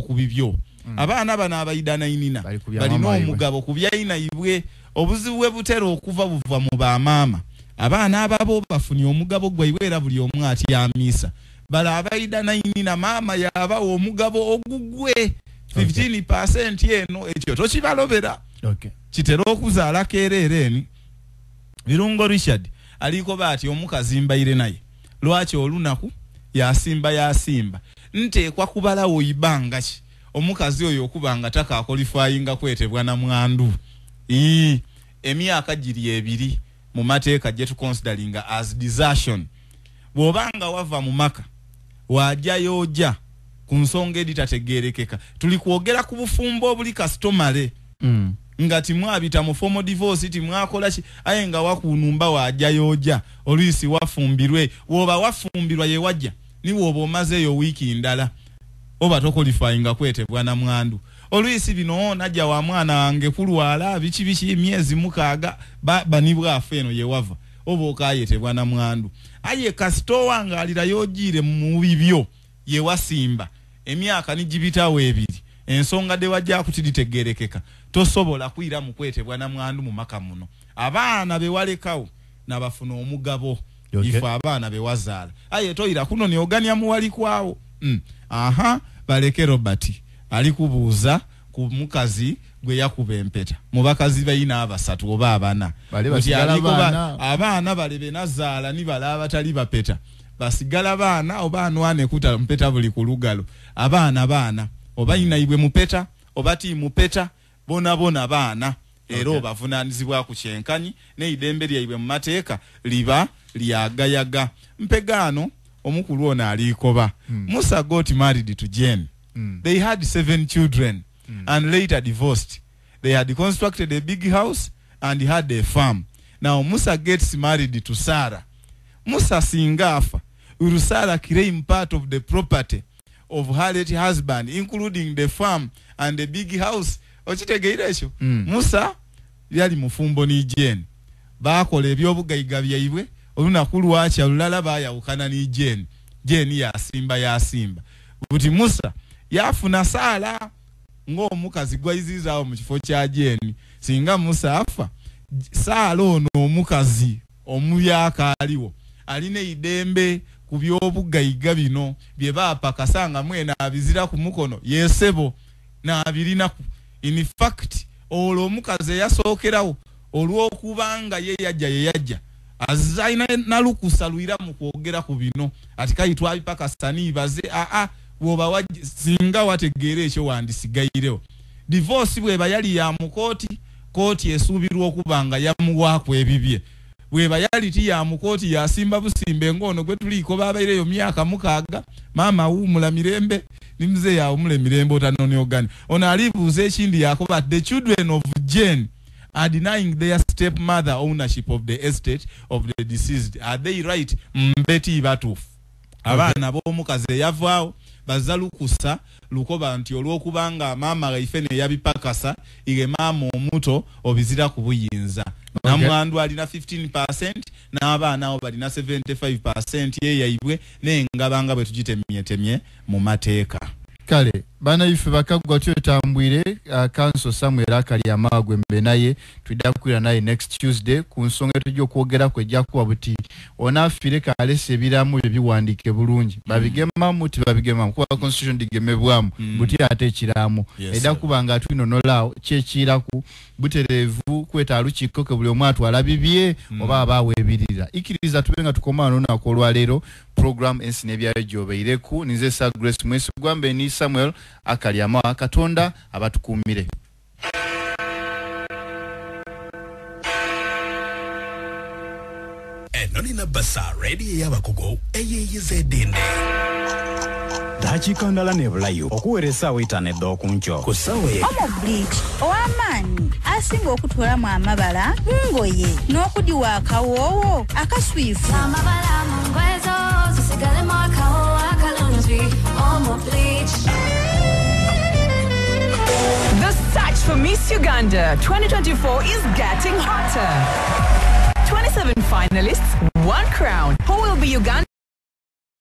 ku bibyo. Abaana bano abaidana inina balina omugabo ku byayinaibwe. Obuzibu bwe butera okuva buva mu bamaama. Abaana ababo bafunye omugabo gwaibwe era buli omu atyamisa. Bala abaidana inina maama yabawa omugabo ogugwe 15% eno, ekyo tokibalobera. Kitera okuzaala keereere eni. Birungo Richard aliko baati omukazi mbaire naye lwaki olunaku yasimba nteekwa kubalawo ibanga ki omukazi oyo okuba nga takakolifayinga kwetebwa na mwandu. Emyaka giri ebiri mu mateeka gye tuconsideringa as desertion. Bw'obanga wava mu maka wajjayo ojja ku nsonga editategeerekeka, tuli kwogera ku bufumbo obuli kastomale nga timwabita mu formal divorce, timwakola ki, aye nga wakunumba wajjayo ojja oluisi wafumbirwe. Woba wafumbirwa ye wajja ni woba omazeeyo wiiki ndala oba tokolifayinga kwetebwa na mwandu. Oluisi bino najja wa mwana wange kulwala biki biki emyezi 6 banibwafe eno ye wava oba okayetebwa na mwandu. Aye kasito wange alirayo ogiire mu bibyo ye wasimba emyaka nigibitawo ebiri, ensonga de wajja kutiditegerekeka, tosobola kwira mu kwetebwa na mwandu mu maka muno. Abaana bewalekawo nabafuna omugabo. Ifo abaana bewazaala aye toyira kuno niogania muwali kwawo. Aha, baleke Robert alikubuuza ku mukazi gwe yakuba empeta mu bakazi bayina abasatu oba abana. Abaana bale benazaala ni bala abatali bapeta basigala baana oba anwane kuta mpeta buli ku lugalo. Abaana baana oba inaibwe mupeta oba ti mupeta bona bona baana era obavunaanyizibwa ku kyenkanyi n'eidembe lyaibwe mu mateeka liba lyagayaga. Mpegaano omukulu ono alikoba Musa got married to Jane. They had 7 children and later divorced. They had constructed a big house and had a farm. Now Musa gets married to Sarah. Musa singa afa, will Sarah claim part of the property of her late husband, including the farm and the big house? Okitegeera ekyo? Musa yali mufumbo ni Jane. Baakola ebyobugayiga byaibwe, olunaku lwakya lulala baayawukana ni Jane. Jane yasimba. Buti Musa yafuna Sara ng'omukazi gwayizizaawo mu kifo kya Jane. Singa Musa afa, Sara ono omukazi omuyaka aliwo alina idembe ku byobugayiga bino bye baapakasanga mwena abizira ku mukono yesebo n'abirinaku. In fact, olwo omukazi eyasookerawo olw'okubanga ye yajja azalina nalukusa lwira mu kwogera ku bino ati kayi twabipakasa niibaze aa bw'oba singa wategeera ekyo wandisigairewo. Divorce bw'eba yali ya mu kooti, kooti esuubirwa okuba nga yamuwaako ebibye. Bw'eba yali ti ya mu kooti yasimba busimbe ng'ono gwe tuliiko babaireyo myaka 6, maama awummula mirembe ni muzeeyi awummula emirembe otanoniogani. Ono alibuuza ekindi yakoba the children of Jane are denying their stepmother ownership of the estate of the deceased. Are they right? Mbeti batuufu. Abaana b'omukazi eyavaawo bazza lukusa lukoba nti olw'okubanga maama gaife ne yabipakasa iye maama omuto obizira ku buyinza. Namwandu alina 15% n'abaana abo balina 75% ye yaibwe n'engabanga bwe tugitemyetemye mu mateeka. Kale bana ife bakagwa tuyotambwire Counsel Samuel Akali Amagwe mbe naye twidda kukwira naye next Tuesday ku nsonga tujja okwogera kwejja kuba buti onaafire kalese ebiramu bye biwandiike bulungi babigemamu tibabigemamu kuba constitution digemebwamu buti ate ekiramu edda kuba nga twinonolaawo kyekiraku butereevu kweta alukiiko ke buli omu atwala bibye oba abaweebirira. Ikkiriza tube nga tukoma wano olunaku olwaleero program ensi n'ebyayo gy'obeireku. Ninze Sir Grace Mwesigwa mbe ni Samuel Akali Amawa. Katonda abatukuumire. Enonina basa radio y'abakugu eyeyiza edinde. Dakiika ndala n'ebulayo okuweera essaawa 5 ed'okunkyo. Ku ssaawa ye Omo Bleach ow'amaanyi asinga okutwalamu amabala mu ngoye n'okudiwa akawoowo akaswifu. Amabala mu ngoye zo zisigalemu akawoowo akalungi. Omo Bleach. The search for Miss Uganda 2024 is getting hotter. 27 finalists, 1 crown. Who will be Uganda's